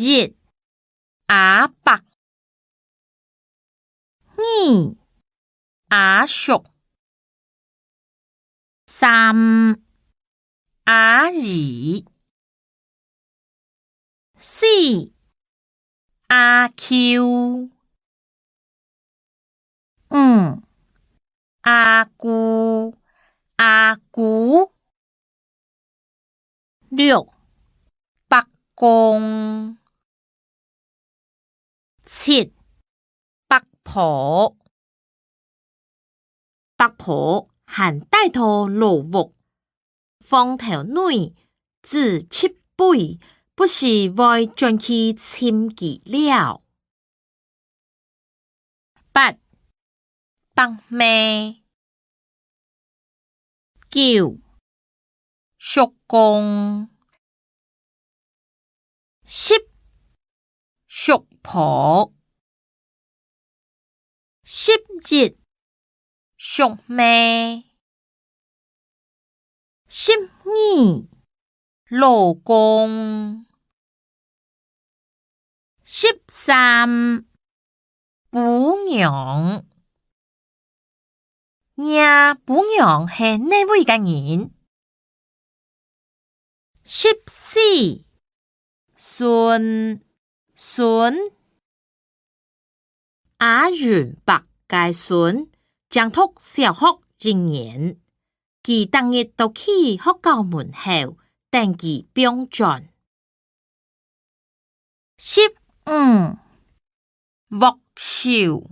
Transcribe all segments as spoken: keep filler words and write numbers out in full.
一、阿伯。二、阿叔。三、阿姨。四、阿舅。五、阿姑、阿姑。六、伯公。七、伯婆。伯婆還戴著老屋，房頭內煮七輩，不時會轉去尋佢尞。 八、伯姆。九、叔公。十、叔婆。十一、叔姆。 十二、老公。十三、餔娘。若餔娘係哪位个人？十四、孫、孫。 阿雲伯个孫正讀小學一年，佢逐日都去學校門口等佢放轉。十五、握手。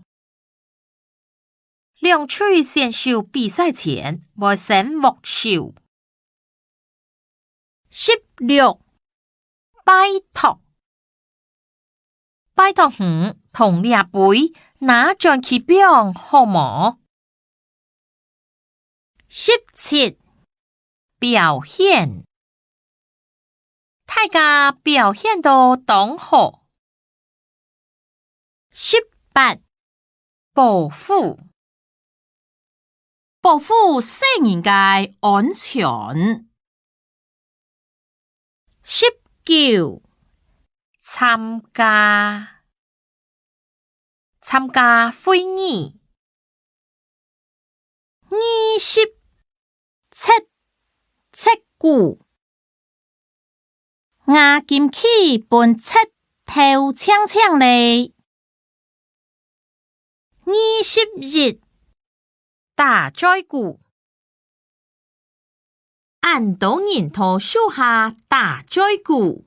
兩隊選手比賽前會先握手。 十六、拜託。拜託你同這杯拿轉去放好無？十七、表現。大家表現到當好。 十八、保護。保護細人个安全。十九、參加。參加會議。 二十、切，切痀。吾今去分切透淨淨咧。二十一、打嘴鼓。恁多人在樹下打嘴鼓。